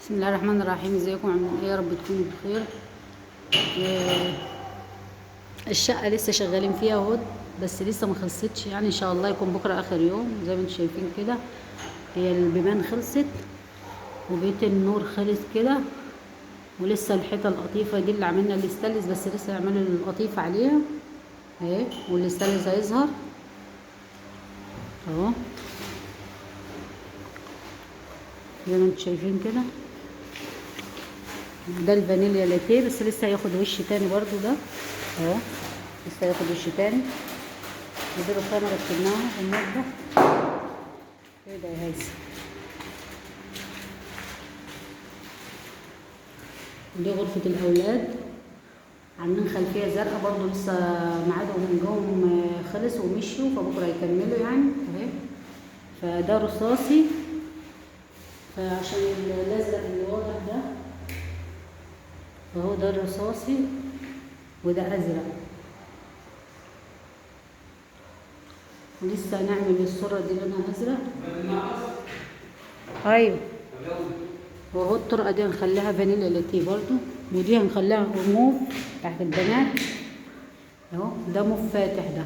بسم الله الرحمن الرحيم. ازيكم عاملين ايه؟ يا رب تكونوا بخير. الشقة لسه شغالين فيها اهو، بس لسه ما خلصتش، يعني ان شاء الله يكون بكره اخر يوم. زي ما انتم شايفين كده هي البيبان خلصت وبيت النور خلص كده، ولسه الحيطة القطيفه دي اللي عملنا الاستانلس، بس لسه يعملوا القطيفه عليها اهي، والاستانلس هيظهر اهو زي ما انتم شايفين كده. ده الفانيليا لاتية، بس لسه هياخد وش تاني برضو، ده اهو لسه هياخد وش تاني. ودي الرخامه ركبناها في المطبخ. ايه ده يا هيثم؟ دي غرفة الأولاد، عاملين خلفية زرقاء برضو، لسه ميعادهم جم خلص ومشوا، فبكرة هيكملوا يعني اهي. فده رصاصي، فعشان الأزرق اللي واضح ده فهو ده الرصاصي وده أزرق. ولسه هنعمل الصورة دي لونها أزرق. أيوه، وهو الطرقة دي هنخليها فانيليا لاتية برضو، ودي هنخليها موف تحت البنات اهو، ده موف فاتح. ده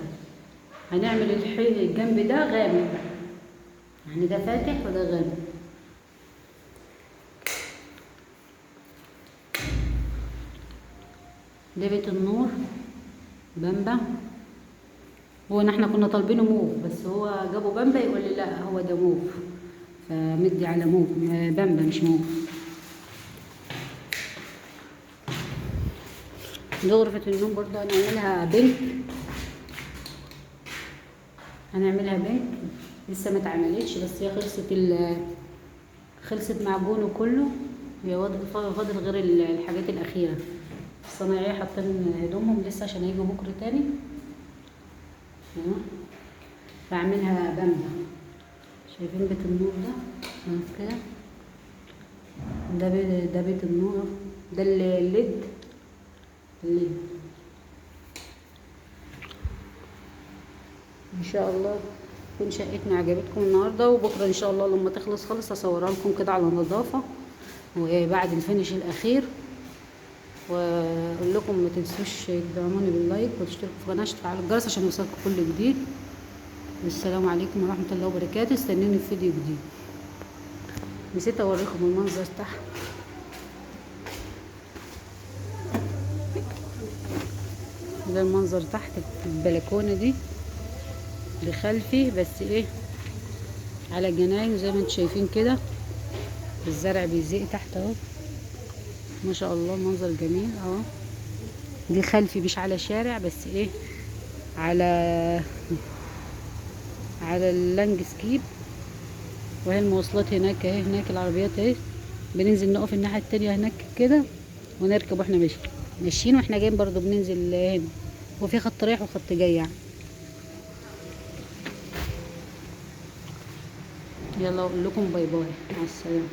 هنعمل الجنب ده غامق بقى، يعني ده فاتح وده غامق. ده بيت النور بامبا، هو احنا كنا طالبينه موف، بس هو جابوا بامبا، يقول لي لا هو ده موف، فمدي على موف بامبا مش موف. دي غرفة النوم برضه هنعملها pink، هنعملها pink لسه ما اتعملتش، بس هي خلصت خلصت معجونه كله، هي فاضل غير الحاجات الأخيرة. الصنايعية حاطين هدومهم لسه عشان هيجوا بكرة تاني. بعملها بامبا. شايفين بيت النور ده كده؟ ده بيت النور، ده ال LED ال LED. ان شاء الله تكون شقتنا عجبتكم النهارده، وبكره ان شاء الله لما تخلص خالص هصورها لكم كده على نظافة وبعد ال finish الاخير. واقول لكم ما تنسوش تدعموني بال like وتشتركوا في القناة وتفعلوا الجرس عشان يوصلكم كل جديد. والسلام عليكم ورحمة الله وبركاته. استنوني في فيديو جديد. نسيت اوريكم المنظر تحت. ده المنظر تحت البلكونه دي لخلفي، بس ايه على جناين زي ما انتم شايفين كده، الزرع بيزيق تحت اهو، ما شاء الله منظر جميل اهو. دي خلفي مش على شارع، بس ايه على ال landscape. وهي المواصلات هناك اهي، هناك العربيات اهي، بننزل نقف الناحية التانية هناك كده ونركب واحنا ماشيين، واحنا جايين برضو بننزل هنا، وفي خط رايح وخط جاي يعني. يلا اقول لكم bye bye، مع السلامة.